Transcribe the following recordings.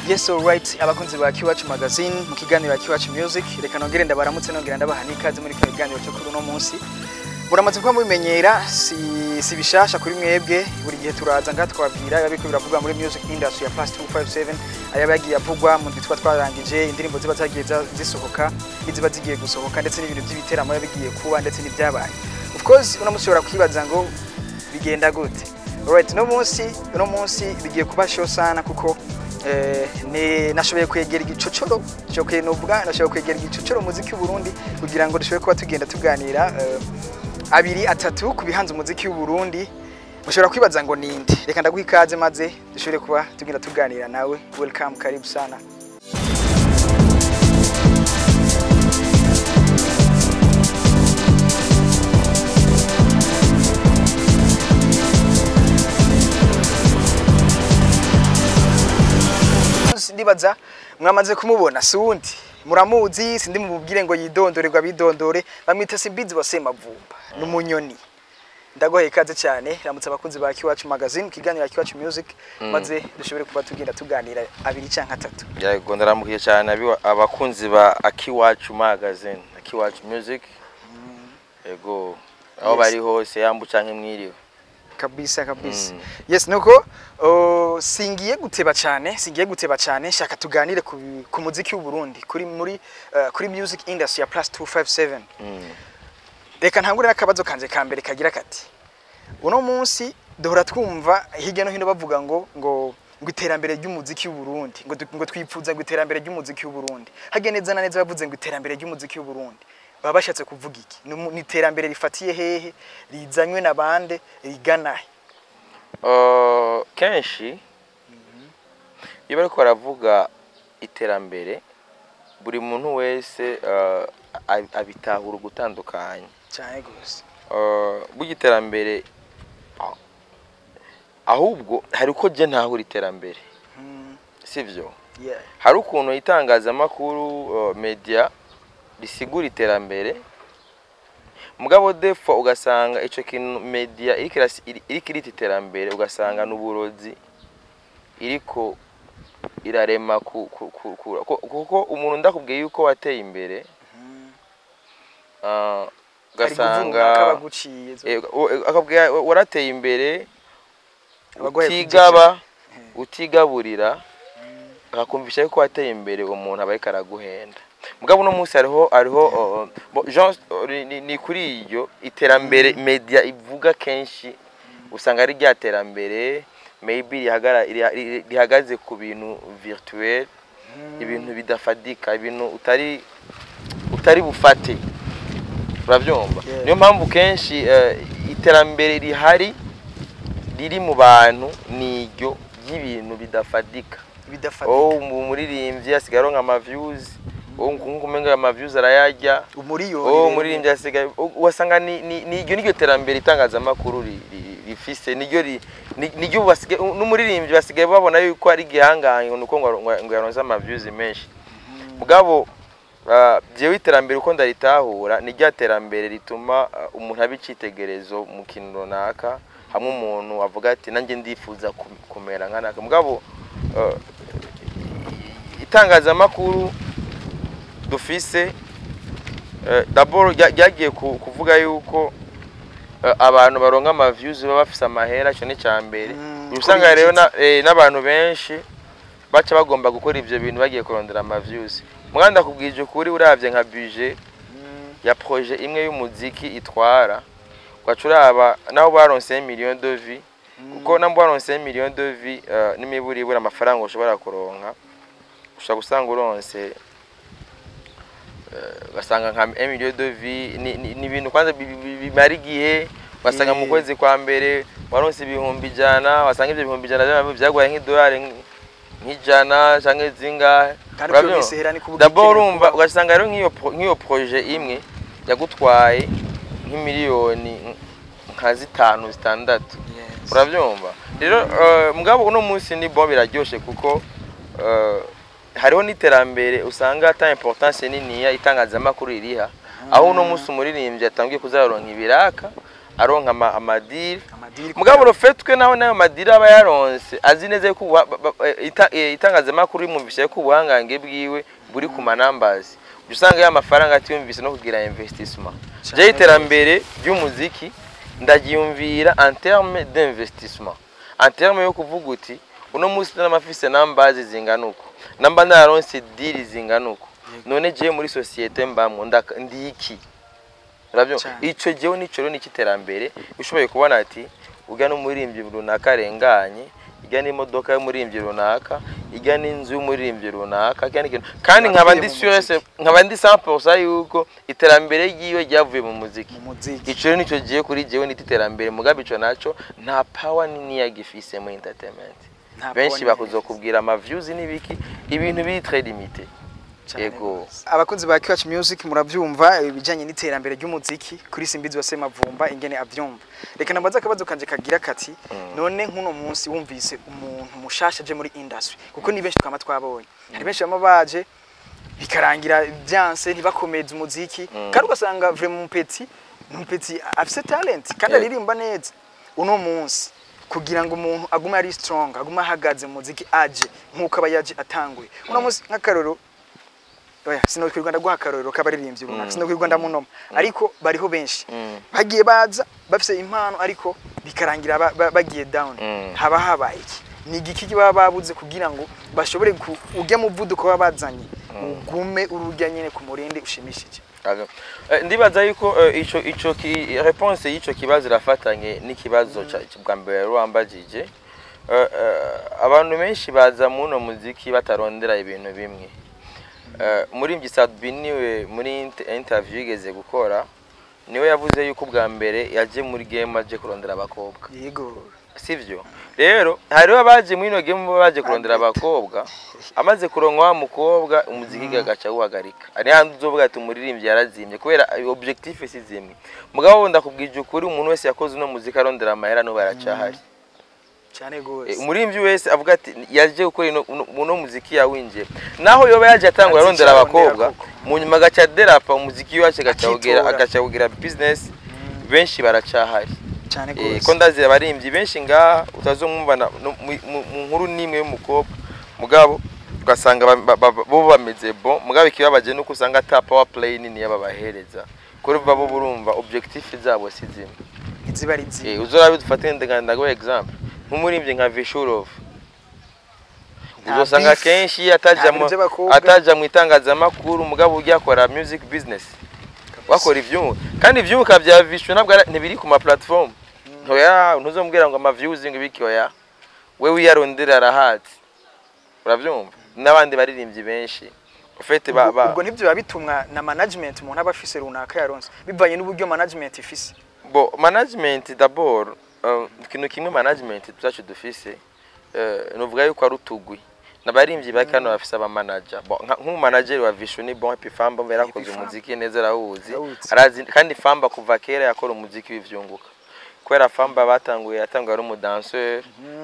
Yes, alright, abakunzi ba Kiwacu Magazine mu kiganiro Kiwacu Music, reka nongere ndabaramutse, nongera ndabaha n'ikaze muri kino kiganiro cyo kuri uno munsi. Muramaze kuba mubimenyera, si bishasha kuri mwebwe. Buri gihe turaza ngaha twabwira biba biriko biravugwa muri music industry ya Plus 257, ayaba yagiye avugwa mu ndwi tuba twarangije, indirimbo ziba zagiye zisohoka n'iziba zigiye gusohoka, ndetse n'ibintu by'ibiteramo biba bigiye kuba, ndetse n'ibyabaye. Of course, uno munsi ushobora kwibaza ngo bigenda gute? Alright, uno munsi bigiye kuba show sana, kuko ni nashoboye kwegera igicocoro cyo kwenubwa, nashoboye kwegera igicocoro muziki w'u Burundi kugira ngo dushobore kuba tugenda tuganira abiri atatu ku bihanze umuziki w'u Burundi. Mushobora kwibaza ngo ninde? Reka ndaguha ikaze maze dushobore kuba tugenda tuganira nawe. Welcome, karibu sana. Ndibaza mwamaze kumubona, si uwundi, muramuzi, sindi mubwire ngo yidondore ngo abidondore. Bamwita Simbizi wa Semavumba, ni umunyoni. Ndaguhaye ikaze cyane, ramutse abakunzi ba Kiwacu Magazine mu kiganiro Kiwacu Music, maze dushobore kuba tugenda tuganira abiri canke atatu. Yego, ndaramukiye cyane abakunzi ba Akiwacu Magazine, Akiwacu Music. Yego, aho bari hose, yambu canke mwiriwe. Kabisa kabisa. Yes, nuko singiye guteba cyane, singiye guteba cyane. Shaka tuganire ku muziki w'u Burundi, kuri muri kuri music industry ya Plus 257. Reka ntangure n'akabazo kanje ka mbere kagira kati: uno munsi duhora twumva hirya no hino bavuga ngo iterambere ry'umuziki w'u Burundi, ngo twipfuza ngo iterambere ry'umuziki w'u Burundi. Hage neza na neza, bavuze ngo iterambere ry'umuziki w'u Burundi, baba bashatse kuvuga iki? Ni iterambere rifatiye hehe, rizanywe na bande, rigana he? Kenshi iyo bariko baravuga iterambere, buri muntu wese abitahura ugutandukanye. Cyane gose. Burya iterambere, ahubwo hari uko je ntahura iterambere, sivyo? Yeah. Hari ukuntu itangazamakuru, media risigura iterambere, mugabo des fois ugasanga ico kintu media iriko irita iterambere, ugasanga n'uburozi iriko irarema kuko umuntu ndakubwiye yuko wateye imbere, Hari ugasanga runaka baguciye akabwira warateye imbere, abaguhaye. Utigaba utigaburira, akakumvisha yuko wateye imbere, uwo muntu aba ariko araguhenda. Mugabo uno munsi hariho Jean, ni kuri iryo iterambere media ivuga, kenshi usanga ari rya terambere maybe rihagaze ku bintu virtuel, ibintu bidafadika, ibintu utari bufate, urabyumva? Yeah. Niyo mpamvu kenshi iterambere rihari riri mu bantu ni iryo ry'ibintu bidafadika. Bidafatika. Oh, umuririmbyi asigaye aronka ama views, oh, nkungu umenga ama views arayarya. Umuriyoni. Oh, umuririmbyi asigaye, ugasanga ni iryo niryo terambere itangazamakuru rifise, niryo niryo basigaye, n'umuririmbyi basigaye babona yuko ari igihangange nuko ngo yaronse ama views menshi. Mugabo jewe iterambere uko ndaritahura ni rya terambere rituma umuntu aba icitegerezo mu kintu runaka, hamwe umuntu avuga ati nanjye ndifuza kumera nka naka. Mugabo itangazamakuru dufise, d'abord ryagiye kuvuga yuko abantu baronka ama views baba bafise amahera. Ico ni ca mbere. Usanga rero n'abantu benshi baca bagomba gukora ivyo bintu bagiye kurondera ama views. Muganda ndakubwije ukuri, uravye nka budget ya projet imwe y'umuziki itwara, ugaca uraba naho baronse 1 million de vues, kuko namba baronse 1 million de vues, n'imiburiburi amafaranga ushobora kuronka, ushobora gusanga uronse ugasanga nka 1 million de vues ni ibintu kwanza bimara igihe. Ugasanga mu kwezi kwa mbere waronse 100,000, wasanga ivyo 100,000 vyaguhaye nk'idolari nk'ijana canke zingahe. Kandi Uravyumva? iyo misehera ni kuvuga D'abord ikeneye urumva, kuba. ugasanga rero nk'iyo projet imwe yagutwaye nk'imiliyoni nka zitanu, zitandatu. Uravyumva rero? Mugabo uno munsi ni bon, biraryoshe, kuko hariho n'iterambere usanga ata importance niniya itangazamakuru ririha, aho uno munsi umuririmbyi atangiye kuzaronka ibiraka. Aronka ama deal. Ama deal. Mugabo le fait que naho nayo ma deal aba yaronse, azi neza yuko itangazamakuru rimwumvise yuko ubuhangange bwiwe buri ku ma numbers, uca usanga ya mafaranga atiyumvise no kugira investissement. Cane. Je, iterambere ry'umuziki ndaryiyumvira en terme d'investissement, en terme yo kuvuga uti uno munsi n'amafise numbers zingana uko, namba naronse deal zingana uko, none jewe muri société mbamwo ndiki? Urabyumva? Cane. Ico jewe nico rero niki iterambere. Ushoboye kubona ati urya n'umuririmbyi runaka arenganye, ijya n'imodoka y'umuririmbyi runaka, ijya n'inzu y'umuririmbyi runaka, ijya n'ikintu, kandi nkaba ndi Wavuye mu sûr, muziki. nkaba ndi 100% yuko iterambere ryiwe ryavuye mu muziki. Mu muziki. Ico rero nico giye kuri jewe nita iterambere. Mugabe ico naco nta power nini yagifise mu entertainment. Nta Benshi power nini. bakuzokubwira ama views n'ibiki, ibintu biri très limité. Cane Yego. gose. Abakunzi ba Kiwacu Music, muravyumva ibijanye n'iterambere ry'umuziki kuri Simbizi wa Semavumba ingene avyumva. Reka nambaza akabazo kanje kagira kati: none nk'uno munsi wumvise umuntu mushasha aje muri industry, kuko ni benshi twama twabonye, hari benshi bama baje bikarangira byanse, ntibakomeze umuziki, kandi ugasanga vraiment umupeti ni umupeti afise talent kandi aririmba neza. Uno munsi kugira ngo umuntu agume ari strong, agume ahagaze mu muziki, aje nk'uko aba yaje atanguye uno munsi, nk'akarorero, oya, sinokwirirwa ndaguha akarorero k'abaririmbyi runaka, sinokwirirwa ndamunoma, ariko bariho benshi bagiye baza bafise impano ariko bikarangira bagiye down. Haba habaye iki? Ni igiki baba babuze kugira ngo bashobore ku urya muvuduko baba bazanye ugume ururya nyene ku murindi ushimishije? Ego. Ndibaza yuko ico réponse y'ico kibazo irafatanye n'ikibazo bwa mbere wari wambajije. Abantu benshi baza muno muziki batarondera ibintu bimwe. Umuririmbyi Sadbi niwe muri interview yigeze gukora, niwe yavuze yuko ubwa mbere yaje muri game aje kurondera abakobwa. Sivyo? Rero hariho abaje muri ino game baje kurondera abakobwa, amaze kuronka wa mukobwa, umuziki agaca awuhagarika. Ari handi uzovuga ati umuririmbyi yarazimye kubera objectif si zimwe. Mugabo ndakubwije ukuri, umuntu wese yakoze uno muziki arondera amahera n'ubu aracahari. Cyane gose. Umuririmbyi wese avuga ati yaje gukora uno muziki yawinjiye, naho yoba yaje atangura Azi arondera ico arondera abakobwa, koko. mu nyuma agaca derapa umuziki wacu Akitora. agaca awugira business, benshi baracahari. Cyane gose. Ko ndazi abaririmbyi benshi ngaha utazomwumva no mu nkuru n'imwe y'umukobwa, mugabo ugasanga bo bameze bon. Mugabo ikibabaje nuko usanga ata power play nini yababahereza kuri bo, burumva objectif zabo si zimwe. Ntiziba ari zimwe. Uzorabe, dufate ndaguha exemple nk'umuririmbyi nka Vishurov. Nta Uzosanga beef, kenshi ataja nta mu bintu by'abakobwa. ataja mu itangazamakuru, mugabo ujya akora music business, wakora ivyunguka, kandi ivyunguka vya Vishu ntabwo ntibiri ku ma platform. Ntoya ntuzomubwira ngo ama views ngo ibiki, oya, wewe uyarondera arahazi. Uravyumva? N'abandi baririmbyi benshi ufite ba, ba Ubwo nibyo biba bitumwa na management umuntu aba afise runaka yaronse, bivanye n'uburyo management ifise. Bo management d'abord, ikintu kimwe management tuzacu dufise, nuvuga yuko ari utugwi n'abaririmbyi bake hano bafise aba manager. Bon, nk'umu wa Vishu ni bon, Happy Famba yarakoze Happy Famba. umuziki neza, arawuzi. Arawuzi. Arazi kandi Famba kuva kera yakora umuziki w'ivyunguka, kubera Famba batanguye, yatanguye ari umudanseur,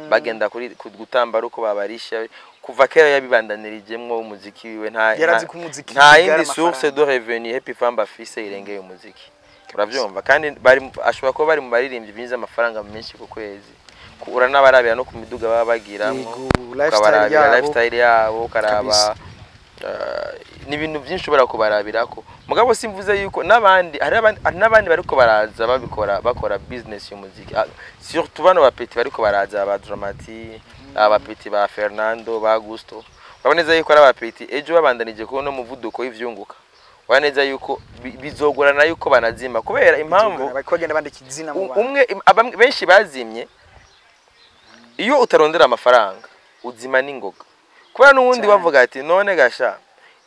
bagenda kuri gutamba ari uko babarisha. Kuva kera yabibandanirijemwo umuziki wiwe, nta Yarazi ko umuziki nta ubyara yindi amafaranga. source de revenu Happy Famba afise irengeye umuziki. Uravyumva? Kandi bari ashobora kuba bari mu baririmbyi binjiza amafaranga menshi ku kwezi. Uranabarabira no ku miduga baba bagiramwo, Yego, lifestyle ukabarabira yabo. lifestyle yabo, ukaraba Kabisa. ni ibintu byinshi ushobora kubarabirako. Mugabo simvuze yuko n'abandi, hari abandi, hari n'abandi bariko baraza babikora, bakora business y'umuziki. Surtout bano bapeti bariko baraza, ba Dramati, abapeti ba Fernando, ba Gusto, urabona neza yuko ari abapeti ejo babandanije kubona umuvuduko w'ivyunguka, urabona neza yuko bizogorana yuko banazima kubera impamvu Bariko bagenda bandika izina mu bantu. Umwe benshi bazimye. Iyo utarondera amafaranga uzima n'ingoga, kubera n'ubundi bavuga ati none gasha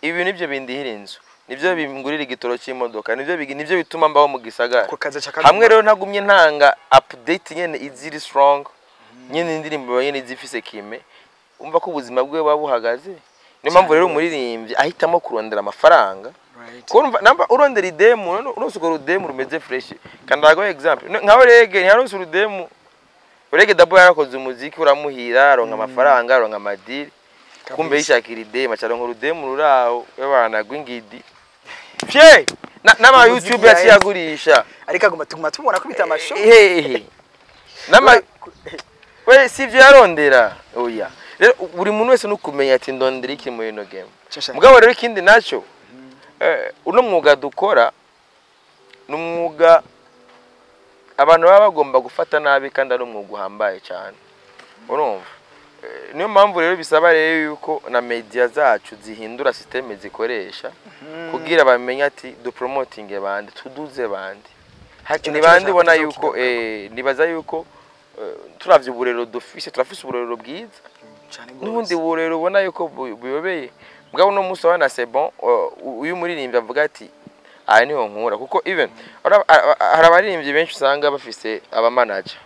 ibi nibyo bindihira inzu, nibyo bingurira igitoro cy'imodoka, nibyo nibyo bituma mbaho mu gisagara. Ako kazi aca Hamwe rero ntagumye ntanga update nyene iziri strong nyene, indirimbo nyene izifise kime, umva ko ubuzima bwe buba buhagaze. Niyo mpamvu rero umuririmbyi ahitamo kurondera amafaranga. Kurumva namba urondera idemu, none uronse urwo rudemu rumeze fresh. Kandi ndaguha example nka Orege, ntiyaronse urudemu. Orege dabo yarakoze umuziki uramuhira, aronka amafaranga, aronka ama deal, kumbe yishakira idemu, acaronka urudemu ruraho webana rw'ingidi fye. N'ama Umuziki YouTube yaheze. yaciyagurisha. Ariko aguma tuguma tumubona kubita amashow. Hehe, n'ama we si ibyo yarondera, oya. Rero buri muntu wese nukumenya ati ndondera iki muri ino game. Mugabo rero ikindi nacyo, uno mwuga dukora ni umwuga abantu baba bagomba gufata nabi, kandi ari umwuga uhambaye cyane, urumva. Niyo mpamvu rero bisaba rero yuko na media zacu zihindura système zikoresha kugira bamenye ati dupromotinge bande, tuduze bande. Ico Ni naco bande ndashaka ubona kuza yuko kukigaruka. Nibaza yuko turavye uburero dufise, turafise uburero bwiza Cane n'ubundi gose. burero ubona yuko buyobeye. Mugabo uno munsi urabona, c'est bon, uyu muririmbyi avuga ati aha niho nkura, kuko even hari abaririmbyi benshi usanga bafise abamanager.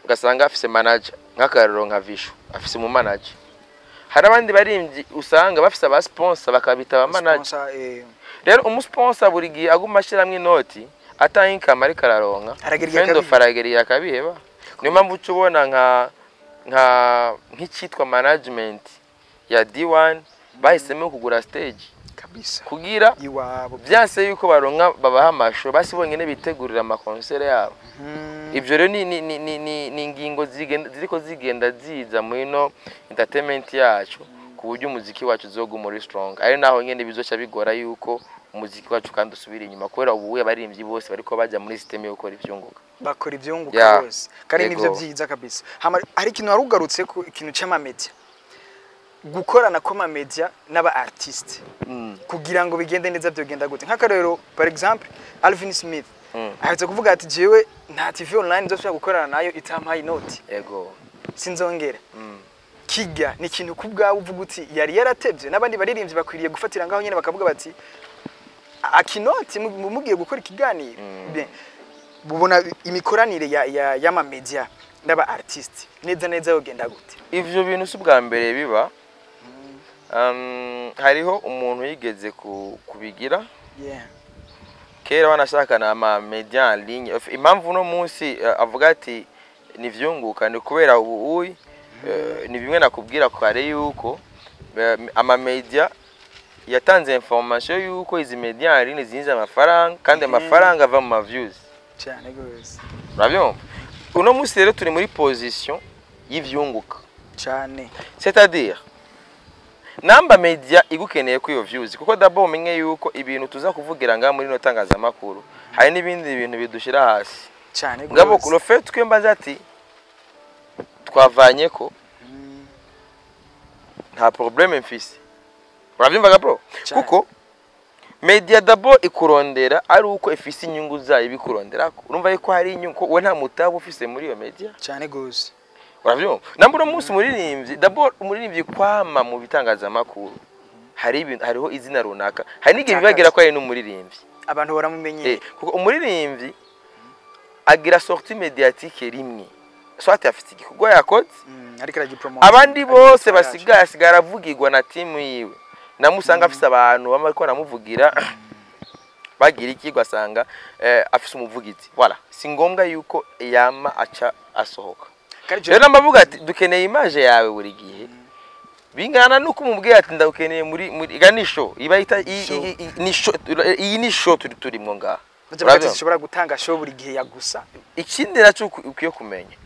Ugasanga afise manager, nk'akarorero nka Vishu afise umu manager. Hari abandi baririmbyi usanga bafise aba sponsor bakabita aba manager. Sponsor, Rero umusponsor buri gihe aguma ashiramwo inoti ata income ariko araronka, Aragera igihe friend of akabiheba. aragera igihe akabiheba. Niyo mpamvu uca ubona nka nk'icyitwa management ya D1 bahisemo kugura stage Kabisa. kugira Iwabo. byanse yuko baronka babaha amashow, basi bonyine bitegurira amakonsere yabo. Ibyo rero ni ingingo ziriko zigenda ziza muri no entertainment yacu, ku buryo umuziki wacu uzoguma uri strong, ari naho nyene bizoca bigora yuko umuziki wacu kandi usubira inyuma, kubera ubu abaririmbyi bose bariko baja muri system yo gukora ivyunguka. Bakora ivyunguka bose, kandi nivyo byiza kabisa. Hama hari ikintu warugarutse ku ikintu c'amamedia, gukorana kw'amamedia n'aba artiste kugira ngo bigende neza, byogenda gute? Nk'akarorero, par exemple, Alvin Smith aherutse kuvuga ati jewe nta TV online nzosubira gukorana nayo itampaye inoti, sinzongera. Kijya ni ikintu ku bwawe uvuga uti yari yaratevye, n'abandi baririmbyi bakwiriye gufatira ngaho nyene bakavuga bati akinoti mugiye gukora ikiganiro. Bien, bubona imikoranire ya y'amamedia n'aba artiste neza neza yogenda gute? Ivyo bintu si ubwa mbere biba. Hariho umuntu yigeze kubigira kera, banashaka ama media en ligne. Impamvu uno munsi avuga ati nivyunguka ni kubera ubu uyi ni bimwe nakubwira kare yuko ama media yatanze information yuko izi media en ligne zinjiza amafaranga, kandi amafaranga ava mu ma views. Cyane gose. Urabyumva, uno munsi rero turi muri position y'ivyunguka. Cyane. C'est-à-dire namba media igukeneye ko iyo views, kuko d'abord umenye yuko ibintu tuza kuvugira ngaha muri no tangazamakuru hari n'ibindi bintu bidushira hasi. Cyane Ngabo gose. le fait que mbaza ati twavanye ko nta problème mfise, urabyumvaga bro? Cyane. Kuko media d'abord ikurondera ari uko ifise inyungu zayo ibikuronderako, urumva yuko hari inyungu ko we nta mutabo ufise muri iyo media. Cyane gose. Uravyumva, namba uno munsi umuririmbyi, d'abord umuririmbyi kwama mu bitangazamakuru, hari ibintu, hariho izina runaka, hari n'igihe bibagira ko ari n'umuririmbyi. Abantu baramumenyeye. Kuko umuririmbyi agira sortie médiatique rimwe, soit afite igikorwa yakoze, Ariko aragipromote. Abandi bose basigaye asigara avugirwa na timu yiwe, namusanga afise abantu bama bariko baramuvugira, bagira iki, ugasanga afise umuvugizi. Voilà, si ngombwa yuko yama aca asohoka. Kandi Rero nambavuga ati dukeneye image yawe buri gihe, bingana nuko umubwiye ati ndagukeneye muri iga ni show iba ita Show. Ni show, iyi ni show turi turimwo ngaha. Bavuga ati Urabyumva? zishobora gutanga show buri gihe ya gusa. Ikindi nacyo ukwiye kumenya,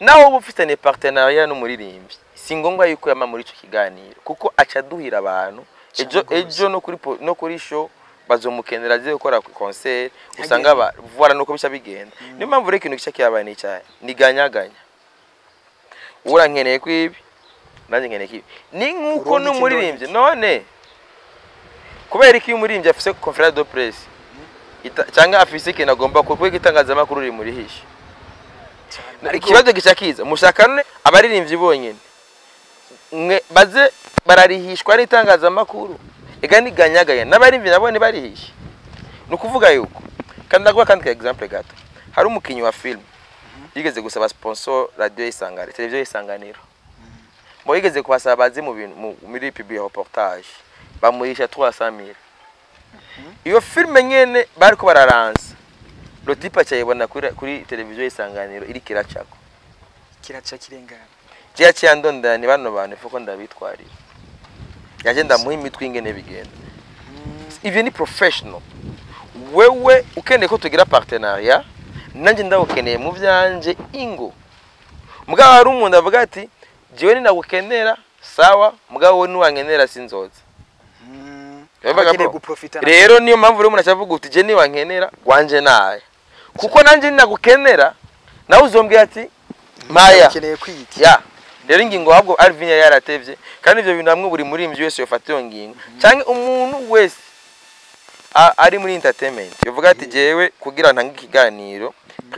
nawe uba ufitanye partenariat n'umuririmbyi, si ngombwa yuko yama muri icyo kiganiro, kuko aca aduhira abantu ejo. Cyane rwose. Ejo no kuri show bazomukenera aze gukora concert, usanga ba voilà, nuko bica bigenda. Niyo mpamvu rero ikintu gica kiyabaye ni icyayi ni ganyaganya, urankeneye ko ibi, nanjye nkeneye ko ibi, ni nk'uko Urundi iki, n'umuririmbyi. None kubera ko iyo umuririmbyi afise conférence de presse cyangwa afise ikintu agomba kuvuga, itangazamakuru rimurihisha. Ariko Ikibazo gica kiza, mushaka none abaririmbyi bonyene mwe baze bararihishwa n'itangazamakuru? Ega niganyaganya, n'abaririmbyi nabo ntibarihishe. Ni ukuvuga yuko kandi ndaguha kandi ka exemple gato. Hari umukinyi wa film yigeze gusaba sponsor radio Isanganiro, televiziyo Isanganiro, bo yigeze kubasaba baze mu bintu muri public reportage, bamurisha 300,000. Iyo filme nyene bariko bararansa, le type acayibona kuri televiziyo Isanganiro iriko iracako. Kiraca kirengana. Jiya ciyandondera ni bano bantu ifuko ndabitwarira, yaje ndamuha imitwe ingene bigenda. Ivyo ni professional. Wewe ukeneye ko tugira partenariat, nanjye ndawukeneye mu vyanje ingo. Mugabo hari umuntu avuga ati: "Jewe ninagukenera, sawa, mugabo wowe niwankenera sinzoza." Yavuga Abakeneye bro. guprofita. Rero niyo mpamvu rero umuntu acavuga uti: "Je niwankenera gwanje naye, kuko nanjye ninagukenera nawe uzombwira ati maya." Ukeneye kwiga. Ya, rero ingingo ahubwo Alvin yari yaratevye, kandi ivyo bintu hamwe buri muririmbyi wese yofata iyo ngingo, canke umuntu wese ari muri entertainment yovuga ati: "Jewe kugira ntange ikiganiro,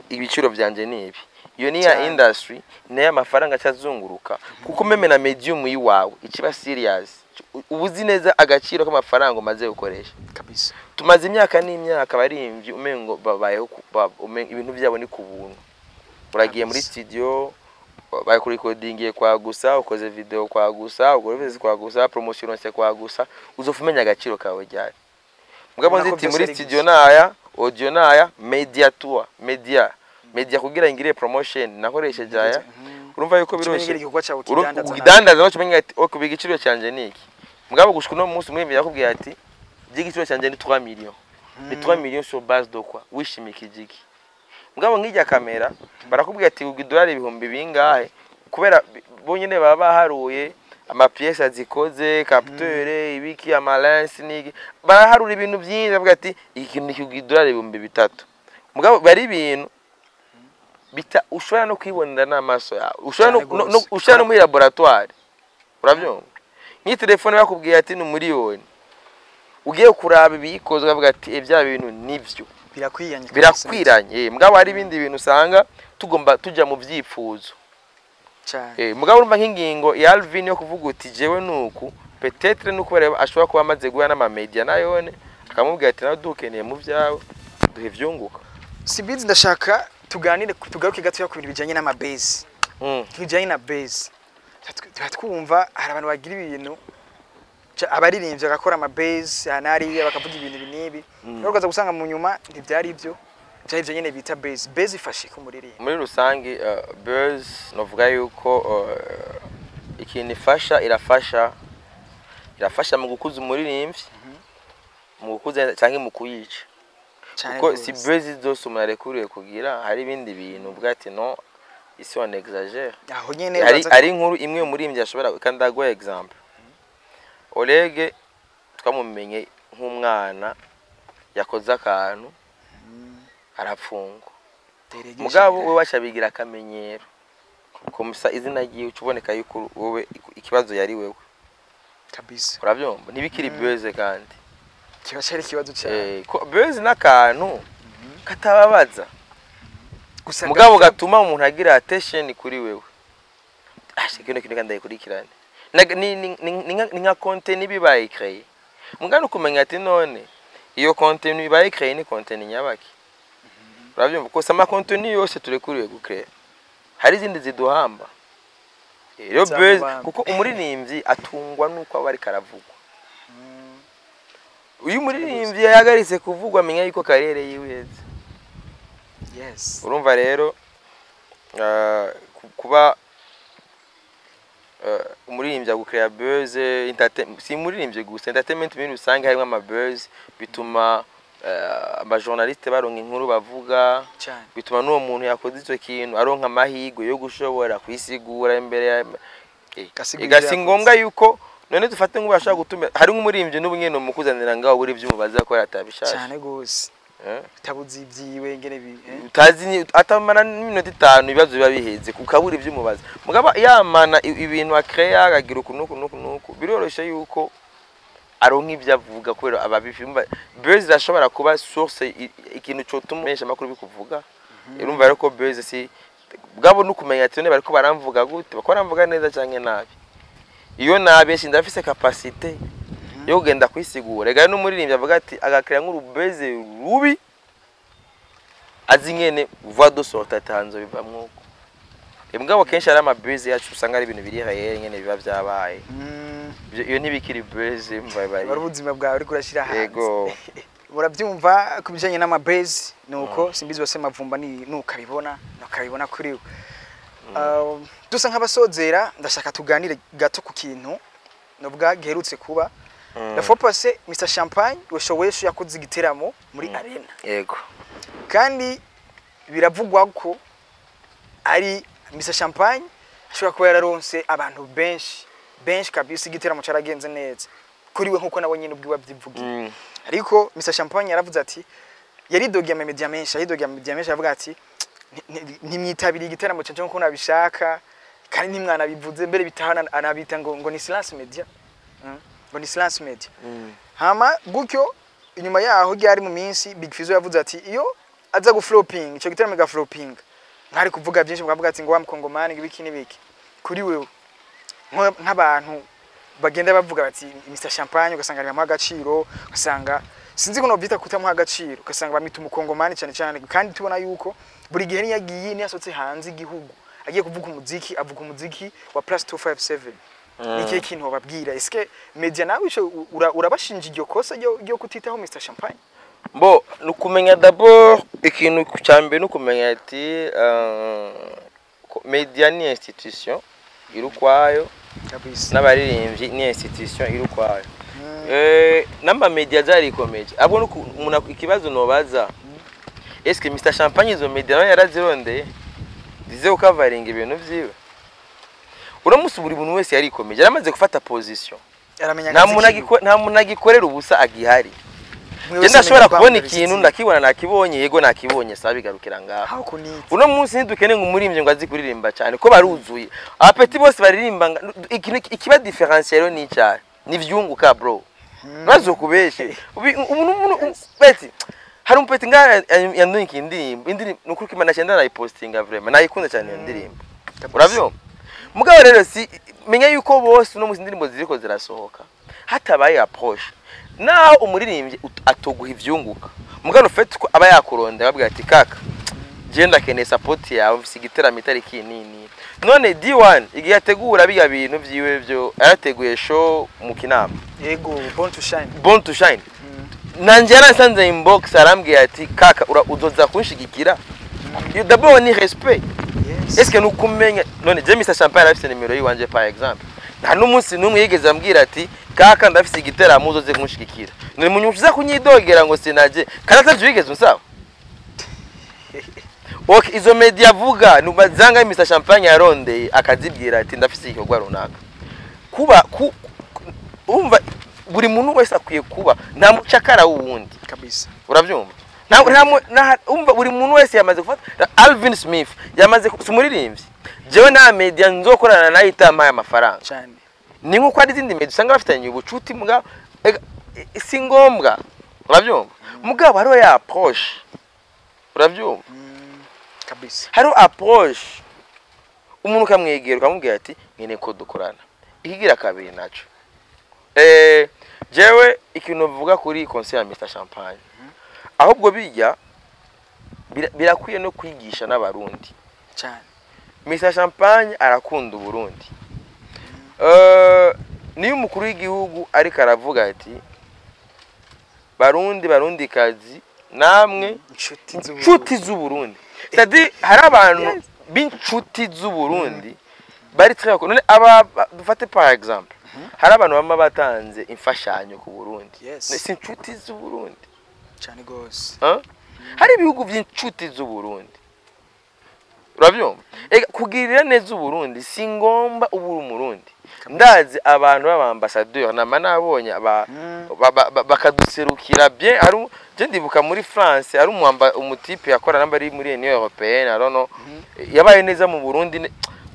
ibiciro vyanje ni ibi." Iyo ni ya industry, nayo amafaranga acazunguruka, kuko même na medium yiwawe ikiba serious, uba uzi neza agaciro k'amafaranga umaze gukoresha. Tumaze imyaka n'imyaka abaririmbyi umengo babayeho ibintu byabo ni ku buntu. Uragiye muri studio, bakurikodingiye kwa gusa, ukoze video kwa gusa, ukore kwa gusa, promotion yose kwa gusa, uzofa umenya agaciro kawe ryari? Mugabo Ubona ko nzi iti byose muri ari studio gusa. Naya audio, naya media tour, media kugira ngire promotion nakoresheje aya. Urumva yuko Ucumenye biroshe. igikorwa cyawe ukidandaza nawe. Ukidandaza nawe umenya ati: "Ok, igiciro cyanjye ni iki." Mugabo gushika uno munsi umwembe yakubwiye ati: "Igiciro cyanjye ni 3 millions." Ni 3 millions sur base de quoi? Wishimika igiki? Mugabo nk'ijya kamera barakubwira ati: "Ugura idolari ibihumbi bingahe?" Kubera bonyine baba baharuye ama pièces azikoze, capteur, ibiki, ama lens n'iki, baraharura ibintu byinshi, bavuga ati: "Iki kintu kigura idolari 3000." Mugabo bari ibintu bita ushobora no kwibonera n'amaso yawe, ushobora Cyane gose. ushobora no muri laboratoire. Urabyumva, nk'iyi telefone bakubwiye ati ni umuriyoni, ugiye kuraba ibiyikoze ukavuga ati: "Eh, bya bintu nibyo." Birakwiranye kabisa. Birakwiranye, mugabo hari ibindi bintu usanga tugomba tujya mu byifuzo. Cyane. Mugabo urumva nk'ingingo ya Alvin yo kuvuga uti: "Jewe nuku," peut-être nuko bareba ashobora kuba amaze guhura n'amamedia nayone akamubwira ati: "Nawe dukeneye mu byawe, duhe ivyunguka." Simbizi, ndashaka tuganire, tugaruke gatoya ku bintu bijanye n'ama buzz. Bijanye na buzz, tuba twumva hari abantu bagira ibintu, abaririmbyi bagakora ama buzz hanariya, bakavuga ibintu ibi n'ibi, rero ukaza gusanga mu nyuma ntibyari ibyo, byari ibyo nyene bita buzz. Buzz ifashe ku muririmbo? Muri rusange, buzz novuga yuko ikintu ifasha, irafasha mu gukuza umuririmbyi, mu gukuza cyangwa mu kuyica. Cyane Kuko si gose. buzz zose umuntu arekuriwe kugira. Hari ibindi bintu uvuga ati: "No, ici on exagère." Aho nyene Hari ari inkuru imwe umuririmbyi ashobora, kandi ndaguha exemple. Olege twamumenye nk'umwana yakoze akantu arapfungwa. Deregesha. Mugabo we wacabigira akamenyero komisa, izina ryiwe uca uboneka yuko wowe ikibazo yari wewe. Urabyumva, ntibikiri buzz kandi. Kiba cyari ikibazo cyane. Ko buzz n'akantu katababaza, gusa mugabo gapfa. Gatuma umuntu agira attention kuri wewe. Ashe kino kintu kandi ndayikurikirane. Ni nka content bibaye créé, mugabo ukumenya ati: "None iyo content bibaye créé ni content nyabaki?" Urabyumva ko sama content yose turekuriwe gucréer, hari izindi ziduhamba. Rero buzz Zamubamba. kuko umuririmbyi atungwa nuko aba ariko aravugwa. Uyu muririmbyi yahagaritse kuvugwa, amenya yuko carrière yiwe iheze. Urumva rero, kuba umuririmbyi agucréa buzz, si umuririmbyi gusa, entertainment muri rusange harimo ama buzz, bituma abajournaliste baronka inkuru bavuga, bituma n'uwo muntu yakoze icyo kintu aronka amahirwe yo gushobora kwisigura imbere ya Gasigura ega ivyo si yakoze. Ngombwa yuko none dufate nk'ubu ashobora gutuma hari nk'umuririmbyi n'ubu nyene umukuzanira ngaho buri ibyo umubaza ko atabishasha. Cyane gose. Utabuzi ibyiwe ngene bi. Utazi atamara n'iminota 5 ibibazo biba biheze, ukabura ibyo umubaza. Mugabo yamana ibintu akreya, akagira uku nuku nuku nuku, biroroshye yuko aronka ibyo avuga kubera ababifimba. Buzz irashobora kuba source, ikintu cotuma menshi amakuru bikuvuga. Urumva rero ko buzz si bwabo nukumenya ati: "None bariko baramvuga gute? Bariko baramvuga neza canke nabi? Iyo nabi ese ndafise capacité yo kugenda kwisigura?" Ega n'umuririmbyi avuga ati agakira nk'uru buzz rubi, azi ngene voie de sortie atanzo bivamwo uko. Mugabo kenshi ari ama buzz yacu usanga ari ibintu biri réel nyene biba vyabaye. Iyo ntibikiri buzz mva bari. Wari ubuzima bwawe uriko urashyira hanze. Yego. Murabyumva ku bijyanye n'ama buzz, nuko Simbizi wose Mavumba ni nukabibona kuri we. Dusa nk'abasozera, ndashaka tuganire gato ku kintu nubwa giherutse kuba. La fois passée, Mr Champagne Wesho Wesho yakoze igiteramo muri arena, kandi biravugwa ko ari Mr Champagne ashobora kuba yararonse abantu benshi benshi kabisa. Igiteramo caragenze neza kuri we, nkuko nabo nyine ubwiwe abyivugiye. Ariko Mr Champagne yaravuze ati yaridogeye ama media menshi, yaridogeye ama media menshi, avuga ati: "Ntimwitabiriye igiteramo canje nkuko nabishaka, kandi ntimwanabivuze mbere bitahana." Anabita ngo ni silence media. Ngo ni silence media. Hama gutyo inyuma yaho ryari mu minsi, Big Fizzo yavuze ati iyo aza gufloping ico giteramo gafloping, mwari kuvuga byinshi, mukavuga ati ngo wa mukongomani, ngo ibiki n'ibiki. Kuri wewe, nk'abantu bagenda bavuga bati Mr Champagne, ugasanga ntibamuha agaciro, ugasanga sinzi ko novyita kutamuha agaciro, ugasanga bamita umukongomani cyane cyane, kandi tubona yuko buri gihe niyo agiye, niyo asohotse hanze igihugu agiye kuvuga umuziki, avuga umuziki wa +257. Ni ikihe kintu wababwira? Eske media nawe ico urabashinja iryo kosa ryo kutitaho Mr Champagne? Bo ni ukumenya d'abord, ikintu cya mbere ni ukumenya ati ko media ni institution iri ukwayo, n'abaririmbyi ni institution iri ukwayo. N'ama media zarikomeje abo umuntu ikibazo nobaza: est-ce que Mr Champagne izo media nawe yarazirondeye zize gukavaringa ibintu vyiwe? Uramutse buri muntu wese yarikomeje, yaramaze gufata position. Aramenya Nta akazi muntu kiwe. nta muntu agikorera ubusa agihari. Mwe Je wese ndashobora amenya kubona boundaries ikintu, ziwe. ndakibona, nakibonye, yego nakibonye, sawa, bigarukira ngaho. How kunitse. Uno munsi ntidukeneye ngo umuririmbyi ngo azi kuririmba cyane, ko baruzuye abapeti bose baririmba. Ikintu ikiba différencier rero ni icyaha ni vyunguka, bro, bazokubeshe. Umuntu beti hari umupeti ngaha yandungikiye indirimbo, indirimbo nukuri ko Imana cyenda nayipostinga, vraiment nayikunze cyane iyo ndirimbo. Uravyumva? Mugabo rero si menya yuko bose uno munsi indirimbo ziriko zirasohoka hatabaye approche, naho umuririmbyi atoguha ivyunguka, mugabo ufite ko aba yakurondera ababwira ati: "Kaka, je ndakeneye support yawe, mfise igiteramo itariki nini." None D1 igihe yategura biga bintu vyiwe vyo yarateguye show mu Kinama. Yego, Born to Shine. Born to Shine. Nanje yaransanze inbox, arambwira ati: "Kaka, uzoza kunshigikira." Iyo d'abord ni respect. Est-ce que nukumenya none je Mr Champagne arafise nimero yiwanje, par exemple, nta n'umunsi n'umwe yigeze ambwira ati: "Kaka, ndafise igiteramo, uzoze kunshigikira." None munyuza kunyidogera ngo sinaje kandi atavyo wigeze unsaba? Okay, izo media avuga nubazanga Mr Champagne yarondeye akazibwira ati: "Ndafise igikorwa runaka." Kuba umva, buri muntu wese akwiye kuba nta mucakara wuwundi. Urabyumva? Nta umva, buri muntu wese yamaze gufata. Alvin Smith yamaze si umuririmbyi, jewe nta media nzokorana nayo itampaye amafaranga. Ni nkuko hari izindi media usanga bafitanye ubucuti, mugabo ega, si ngombwa. Urabyumva? Mugabo hariho ya approche, urabyumva? Kabisa. Hariho approche, umuntu ukamwegera ukamubwira ati: "Nkeneye ko dukorana." Ikigira kabiri naco, jewe ikintu mvuga kuri concert ya Mr Champagne, ahubwo bijya birakwiye no kwigisha n'abarundi. Mr Champagne arakunda Uburundi. Niyo umukuru w'igihugu ariko aravuga ati: "Barundi, barundi kazi namwe inshuti z'Uburundi." Inshuti z'Uburundi, c'est-à-dire hari abantu b'inshuti z'Uburundi bari très, none aba dufate par exemple, hari abantu bama batanze imfashanyo ku Burundi. Si inshuti z'Uburundi? Cyane gose. Hein? Hari ibihugu by'inshuti z'Uburundi, urabyumva? Ega kugirira neza Uburundi si ngomba uba uri umurundi. Ndazi abantu b'abambasaderi nama nabonye aba bakaduserukira bien. Ari je ndibuka muri France ari umutipe yakora namba ari muri Union Européenne, I don't know, yabaye neza mu Burundi.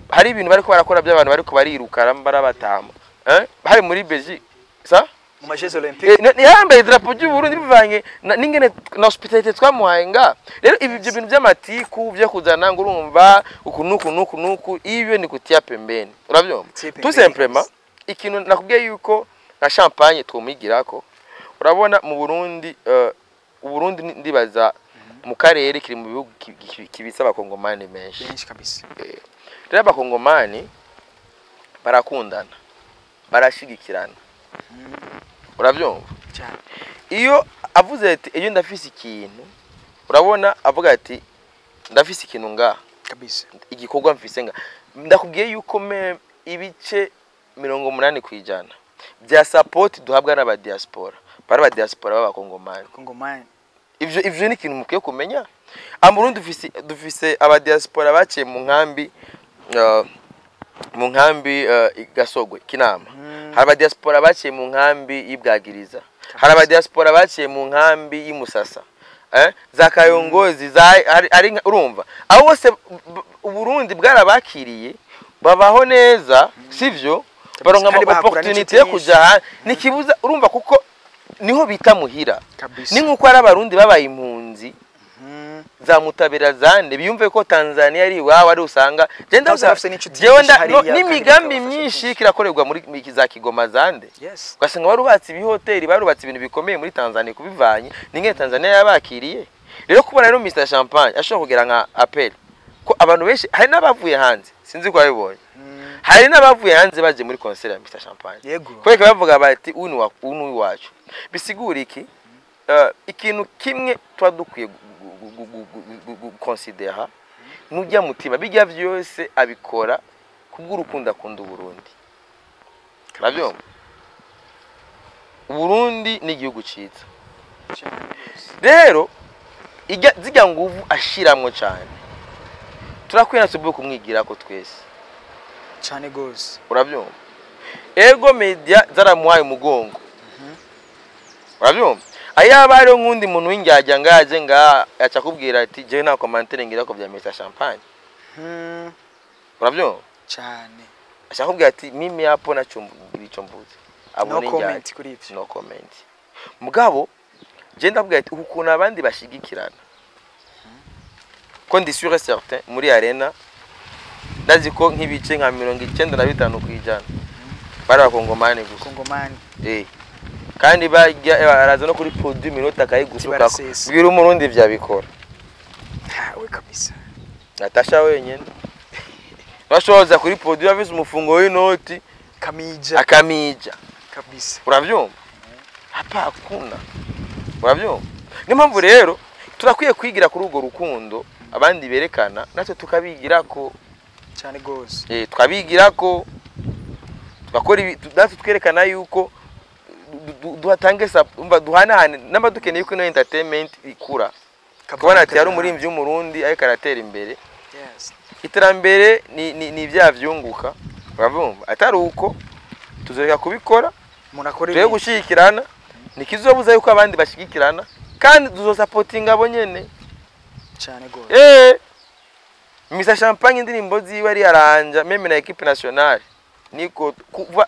Hari ibintu bariko barakora by'abantu bariko bariruka ramba batama, eh, hari muri Belgique sa Mu ma Jeux Olympiques. Yambaye idarapo ry'u Burundi bivanye n'ingene na hospitalité twamuhaye nga. Rero ibi ibyo bintu by'amatiku byo kuzana ngo urumva uku nuku nuku nuku, ibyo ni kutia pembeni, urabyumva? Kutia Tout pembeni simplement, kabisa. ikintu nakubwiye yuko nka Champagne twumwigirako, urabona mu Burundi, Uburundi ndibaza mu karere kiri mu bihugu kibitse abakongomani benshi. Benshi kabisa. Rero abakongomani barakundana, barashigikirana, urabyumva? Cyane. Iyo avuze ati: "Iyo ndafise ikintu", urabona avuga ati: "Ndafise ikintu ngaha, igikorwa mfise nga", ndakubwiye yuko me ibice 80% Bya support duhabwa n'aba diaspora, bari aba diaspora b'abakongomani. Kongomani. Ivyo ni ikintu mukwiye kumenya. Mu Burundi dufise aba diaspora baciye mu nkambi Gasogwe, Kinama. Hari aba diaspora baciye mu nkambi y'Ibwagiriza, hari aba diaspora baciye mu nkambi y'Imusasa, za Kayongozi, za ari urumva abo bose Uburundi bwarabakiriye, babaho neza, sivyo? Baronka Kandi ama bahakura opportunity n'inshuti yo nyinshi. kuja nikibuza, urumva, kuko niho bita muhira. Kabisa. Ni nkuko ari abarundi babaye impunzi za Mutabira, zande biyumve ko Tanzania ari iwabo, ari usanga je Kandi ndavuga bafise n'inshuti jewe nyinshi no, hariya, kandi n'imigambi bikabafasha myinshi byinshi. kirakorerwa muri za Kigoma, zande ugasanga barubatse ibihoteli, barubatse ibintu bikomeye muri Tanzania, kubivanye n'ingene Tanzania yabakiriye. Rero kubona rero Mr Champagne ashobora kugira nka appel, ko abantu benshi, hari n'abavuye hanze, sinzi ko babibonye, hari n'abavuye hanze baje muri concert ya Mr Champagne, kubera bavuga bati uyu ni uyu ni uwacu. Bisigura iki? Ikintu kimwe tuba dukwiye gukonsidera, nujya mutima bijya byose abikora kubw'urukundo akunda Uburundi. Urabyumva? Uburundi ni igihugu cyiza. Cyane rwose. Rero zijya nguvu ashiramwo cyane, turakwiye natwe kumwigirako twese. Cyane rwose. Urabyumva? Ego, media zaramuhaye umugongo, urabyumva? Ayaba hariho nk'undi muntu w'indyarya ngaje ngaha, aca akubwira ati jewe nta commentaire ngira ko bya Mr Champagne. Urabyumva? Cyane. Aca akubwira ati mimi hapo naco ico mvuze. No Abo ni indyarya. comment kuri ivyo. No comment. Mugabo je ndabwira ati uku kuntu abandi bashigikirana, ko ndi sûr et certain muri arena ndazi ko nk'ibice nka 95% bari abakongomani gusa. Kongomani. Kandi bajya araza no kuri produit minota akayigusukako. Barasesa. Bwira umurundi vyabikora. Ntawe kabisa. Natasha wenyene bashoza kuri produit afise umufungo w'inoti. Kamija. Akamija. Kabisa. Uravyumva? Hapa hakuna. Uravyumva? Niyo mpamvu rero turakwiye kwigira kuri urwo rukundo abandi berekana, natwe tukabigirako. Cyane rwose. Tukabigirako, tugakora natwe twerekana yuko duhatange umva, duhanahane namba dukeneye yuko ino entertainment ikura, kubona ati hari umuririmbyi w'umurundi ariko aratera imbere. Iterambere ni ibyaha vyunguka, uravyumva? Atari uko tuzoreka kubikora. Umuntu akora Tuye ibintu. gushyigikirana, ntikizobuza yuko abandi bashyigikirana, kandi tuzosapotinga abo nyene. Cyane rwose. Mr Champagne indirimbo ziwe ari aranja même na équipe nationale, niko kuva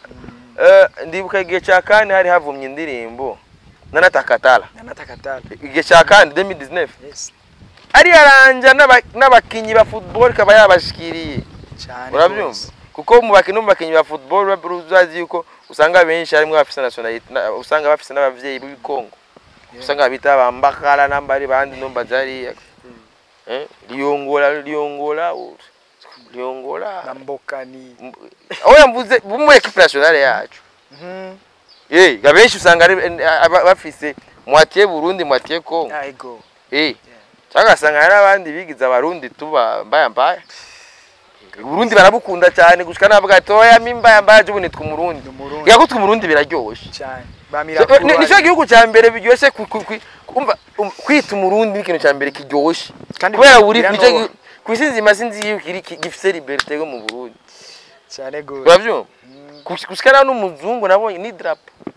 ndibuka igihe cya kane hari havumye indirimbo nanatakatala. Nanatakatala. Igihe cya kane 2019, ari aranja n'abakinyi ba football kaba yabashikiriye. Cyane Urabyumva? rwose. Kuko mu bakinyi no mu bakinyi ba football uzazi yuko usanga benshi harimwo bafise nationalité usanga bafise n'abavyeyi b'ibikongo. Usanga bita bambakala nambari bandi nomba zariya, Liongola, Liongola, Liongola. Bambokani. Oya, mvuze mu équipe nationale yacu. Abenshi usanga ari bafise moitié Burundi, moitié Congo. Ego. Cyangwa ugasanga hari abandi bigize abarundi tuba mbaya mbaya. Burundi barabukunda cyane gushika navuga ati oya, mi mbaya mbaya, ubu nitwa umurundi. Ni umurundi. Yakutwa umurundi biraryoshe. Cyane bamirakuru. Nicyo gihugu cya mbere biryoshye umva, kwita umurundi ni ikintu cya mbere kiryoshe. Kandi kubera buri nicyo biranoba. Ku isi nzima sinzi yuko kiri gifise liberté yo mu Burundi. Cyane gose. Urabyumva? Gushika naho n'umuzungu nabonye ni drapeau,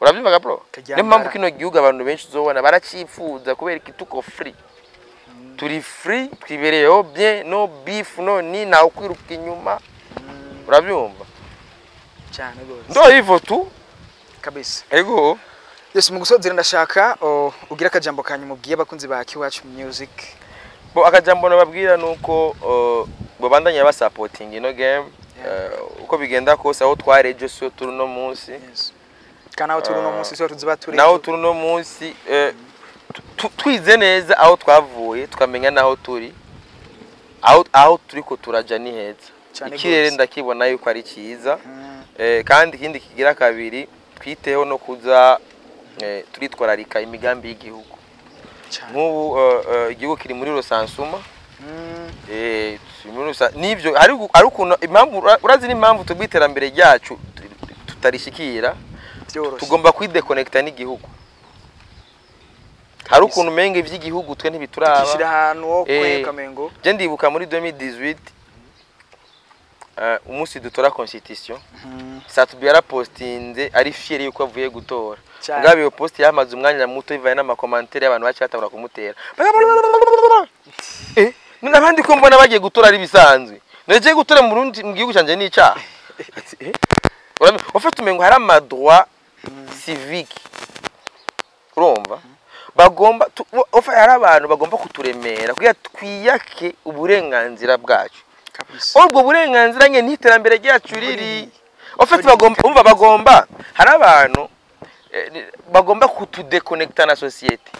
urabyumva ga bro? Karyambara. Niyo mpamvu kino gihugu abantu benshi uzobona baracyifuza, kubera iki? Tuko free, turi free, twibereyeho bien, no beef, no ni nawe kwiruka inyuma, urabyumva? Cyane gose. Ndo hivyo tu. Kabisa. Ego. Yes, mu gusozera ndashaka ugira akajambo kanyuma ubwiye abakunzi ba Kiwacu Music. Bo, akajambo nababwira nuko babandanya basapotinga ino game. Uko bigenda kose, aho twarejo siyo turi uno munsi. Yes, kandi aho turi uno munsi siho tuziba turi. Naho turi uno munsi, twize neza aho twavuye, tukamenya n'aho turi, aho turiko turaja ni heza. Cyane Ikirere gose. ndakibona yuko ari cyiza. Kandi ikindi kigira kabiri, twiteho no kuza turitwararika imigambi y'igihugu. Cyane. Nk'ubu igihugu kiri muri recensement. Turi muri nivyo hari ukuntu impamvu urazi n'impamvu tubwo iterambere ryacu tutarishikira. Byoroshe. Tugomba kwidéconnecta n'igihugu. Hari ukuntu umenga ivy'igihugu twe ntibituraba. Tukishyira ahantu ho kweka mengo. Je ndibuka muri 2018, umunsi dutora constitution, Sat-B yarapostinze ari fier yuko avuye gutora. Mugabo iyo post yamaze umwanya muto ivaye n'ama commentaires y'abantu baciye batangura kumutera. None abandi ko mbona bagiye gutora ari bisanzwe, none gutora mu Burundi, mu gihugu canje, n'icaha? Ati, ufite umengo hari ama droit civique, urumva bagomba ofa hari abantu bagomba kuturemera kugira twiyake uburenganzira bwacu. Ubwo burenganzira nye n'iterambere ryacu riri en fait bagomba, umva, bagomba, hari abantu bagomba kutudéconnecta na société,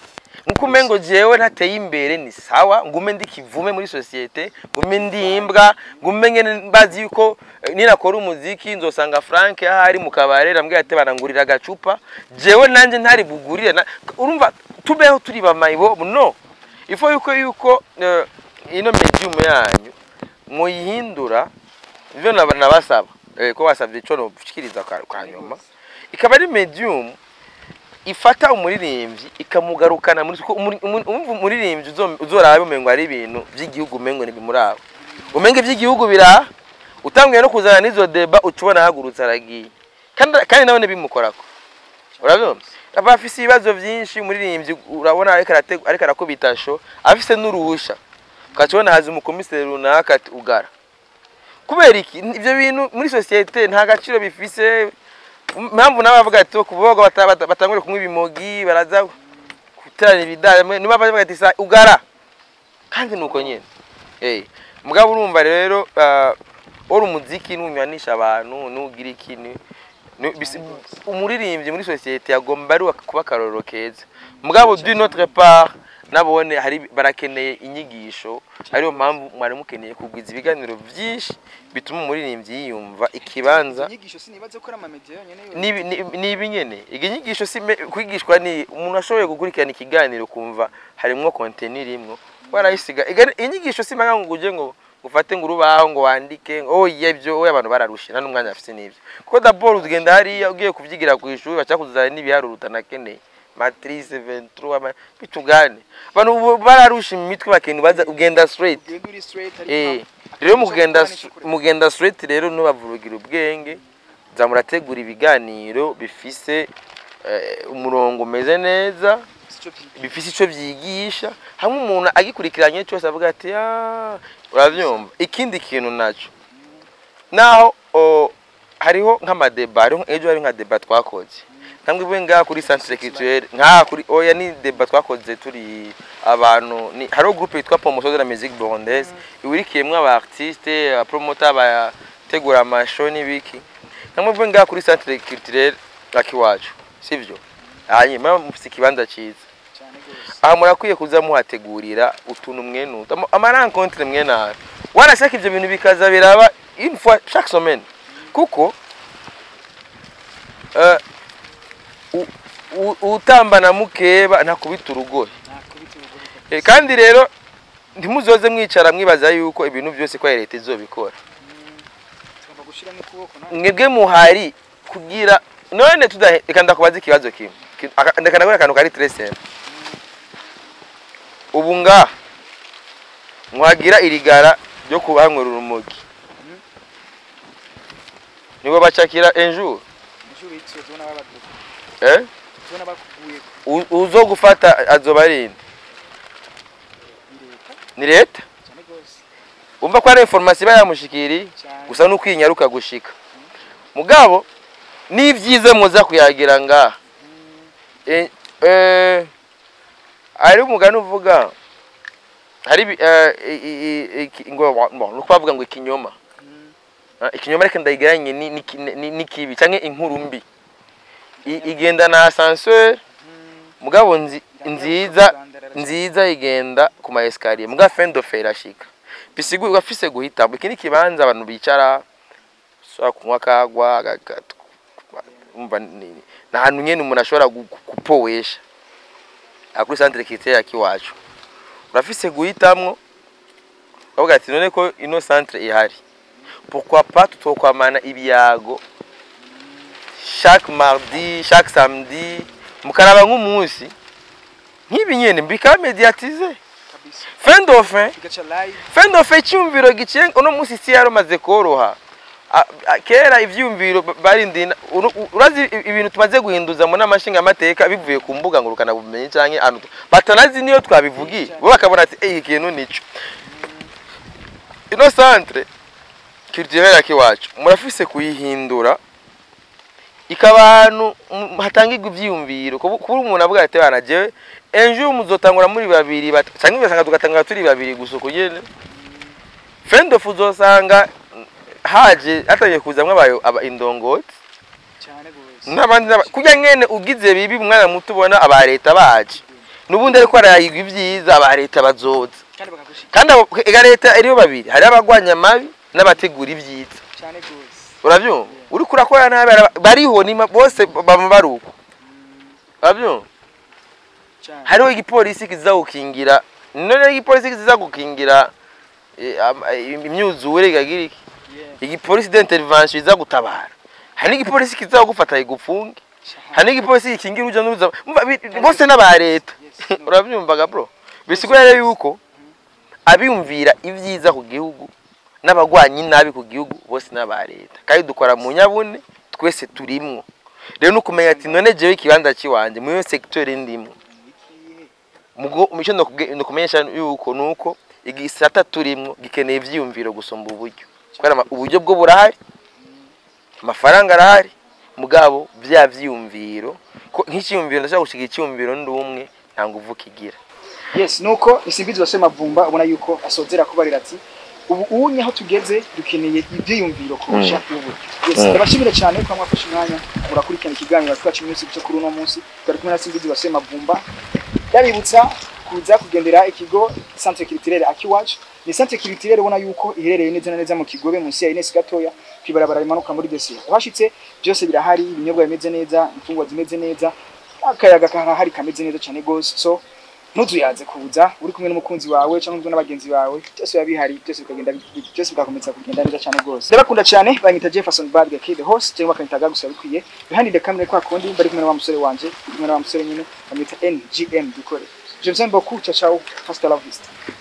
nkuko umengo jewe ntateye imbere ni sawa, ngume ndi kivume muri société, ngume ndi imbwa, ngume ngene mbazi yuko ninakora umuziki nzosanga Frank ahari mu kabare, rambwira ati barangurira agacupa, jewe nanje ntari bugurire urumva tubeho turi bamayibo. No ifo yuko ino medium yanyu muyihindura, ivyo nabasaba, ko basavye ico noshikiriza ka nyuma, ikaba ari medium ifata umuririmbyi ikamugarukana muri kuko umva umuririmbyi uzoraba umengo ari ibintu by'igihugu, umengo ntibimuraba, umengo iby'igihugu bira utanguye no kuzana n'izo débats, uca ubona ahagurutse aragiye, kandi nawe bimukorako. Urabyumva, aba afise ibibazo byinshi. Umuririmbyi urabona ariko ariko arakubita show, afise n'uruhusha, ukaca ubona haza umukomiseri runaka ati ugara. Kubera iki? Ibyo bintu muri société nta gaciro bifise. Impamvu nawe bavuga ati kuvuga batangure kunywa ibimogi, baraza guterana ibidaya, niba bavuga ati sa ugara, kandi nuko nyene. Mugabo urumva rero, uri umuziki nunywanisha abantu, nugira iki, umuririmbyi muri société agomba ari kuba akarorero keza. Mugabo d'une autre part nabone hari barakeneye inyigisho, ariyo mpamvu mwari mukeneye kugwiza ibiganiro byinshi bituma umuririmbyi yiyumva ikibanza. Inyigisho sinibaze ko ari ama média yonyene yo. Nibi nyene iyi nyigisho si kwigishwa, ni umuntu ashoboye gukurikirana ikiganiro kumva harimwo contenu irimwo warayisiga. Inyigisho si mpaka ngo uje ngo ufate ngo urubaho ngo wandike ngo oya, ibyo oya, abantu bararushe, nta n'umwanya bafise n'ibyo, kuko d'abord ugenda hariya ugiye kuvyigira ku ishuri, baca kuzana n'ibiharuro utanakeneye, matrice 23 bitugane. Abantu ubu bararusha imitwe, bakintu baza ugenda straight. Ugenda uri straight, ariko Rero mugenda straight rero nubavurugira ubwenge, za murategura ibiganiro bifise umurongo umeze neza, bifise ico vyigisha, hamwe umuntu agikurikiranye cyose avuga ati "Ah, uravyumva." Ikindi kintu naco, naho hariho nk'ama débats, hariho ejo hari nka débat twakoze nkamwe ivuye ngaha kuri centre culturel, nkaha kuri, oya, ni débat twakoze turi abantu, ni hariho groupe yitwa Promotion de la musique burundaise iwirikiyemwo aba artiste, aba promoteur, abategura ama show n'ibiki. Nkamwe ivuye ngaha kuri centre culturel akiwacu, sivyo? Hanyuma mufise ikibanza ciza Cyane gose. Aha murakwiye kuza muhategurira utuntu mwene utu ama rencontre mwene ayo, wanashaka ivyo bintu bikaza biraba une fois chaque semaine, kuko utambana mukeba ntakubita urugohe. Nakubita urugohe. Kandi rero ntimuzoze mwicara mwibaza yuko ibintu byose ko ari leta izobikora. Tugomba gushiramo ukuboko nawe. Mwebwe muhari kugira none tudahe. Reka ndakubaza ikibazo kimwe. Ndeka ndakora akantu kari très simple. Ubu ngaha mwagira irigara ryo kubanywera urumogi, nibo bacakira un jour. Ejo bityo tubona babaduka. Eh? Tubona bakuguye. Uzogufata azoba ari nde? Ni leta. Ni leta. Cyane gose. Umva ko ari information iba yamushikiriye. Cyane. Gusa nukwinyaruka gushika, mugabo n'ibyiza muza kuyagira ngaha. Ari umugani uvuga hari ngo bon, nuko bavuga ngo ikinyoma, ikinyoma reka ndayigeranye n'ikibi canke inkuru mbi igenda na ascenseur, mugabo nziza nziza igenda ku ma escalier, muga fin de fer irashika. Bisigurwa afise guhitamo. Iki ni kibanza abantu bicara, ushobora kunywa kagwa, umva ni ahantu nyene umuntu ashobora kupowesha. Aha kuri centre culturel ya Kiwacu urafise guhitamwo, ukavuga ati none ko ino centre ihari, pourquoi pas tutokwamana ibiyago? Chaque mardi, chaque samedi, mukaraba nk'umunsi nk'ibi nyene bikaba médiatisé. Kabisa. Fin de fin, Tugaca live. fin de fin, icyumviro giciye uno munsi, isi yarumaze koroha. Kera ivyumviro barindina urazi ibintu tumaze guhinduza mu nama nshingamateka bivuye ku mbuga ngurukana bumenyi canke ahantu batanazi niyo twabivugiye, bo bakabona ati: "Eh, ikintu nico." Ino centre culturel Akiwacu murafise kuyihindura ikaba ahantu hatangirwa ivyiyumviro, kuba umuntu avuga ati: "Bana, jewe ejo muzotangura muri babiri canke ugasanga tugatangura turi babiri gusa uko nyene." Fin de fin uzosanga haje hatangiye kuzamwo abayo aba indongozi Cyane gose. n'abandi kurya nyene ugize bibi umwana muto ubona aba leta baje, n'ubundi ariko arayigwa ibyiza, aba leta bazoza. Kandi bakagushika. Kandi ega leta iriyo babiri: hari abagwanya amabi n'abategura ibyiza. Cyane gose. Urabyumva, uriko urakora nabi bariho nima bose bama baruko, urabyumva? Cyane. Hariho igipolisi kiza gukingira, none igipolisi kiza gukingira imyuzure ikagira iki, igipolisi d'intervention iza gutabara, hari n'igipolisi kiza gufata igufunge, hari n'igipolisi gikingira uruja n'uruza. Umva, bose n'aba leta. Yes, no. Urabyumvaga bro, bisigura rero yuko abiyumvira ibyiza ku gihugu n'abagwanyi nabi ku gihugu bose n'aba leta, kandi dukora mu nyabune, twese turimwo. Rero nukumenya ati: "None jewe ikibanza ciwanje muri iyo secteur ndimwo?" Ikihe? Mugo mico nokumenyesha yuko nuko igisata turimwo gikeneye ivyiyumviro gusumba uburyo, kubera uburyo bwo burahari, amafaranga arahari, mugabo vya vyiyumviro ko nk'iciyumviro ndashaka gushiga icyumviro ndi umwe, nta nguvu kigira. Yes, nuko Isimbizi wa Semavumba ubona yuko asozera kubarira ati: "Ubu unye aho tugeze dukeneye ivyiyumviro kurusha ubu." Yes, ndabashimire cyane ko mwafashe umwanya murakurikirana ikiganiro Twacu Music cyo kuri uno munsi. Twari kumwe na Simbizi wa Semavumba. Ndabibutsa kuza kugendera ikigo Centre Culturel Akiwacu. Ni Centre Culturel ubona yuko iherereye neza na neza mu Kigobe, munsi ya Ines gatoya, kwibarabara rimanuka muri Desiya. Uhashitse byose birahari, ibinyobwa bimeze neza, imfungwa zimeze neza, akayaga karahari kameze neza cyane gose. So ntuzuyaze kuza uri kumwe n'umukunzi wawe cyangwa uri n'abagenzi bawe, byose biba bihari, byose bikagenda, byose bigakomeza kugenda neza cyane rwose. Ndabakunda cyane. Banyita Jefferson Badge K the host, cyangwa bakanyita Gagusa bikwiye. Behind the camera kwa kundi bari kumwe na wa musore wanje, bari kumwe na wa musore nyine bamwita NGM dukore. Je vous aime beaucoup, ciao ciao, hasta la vista.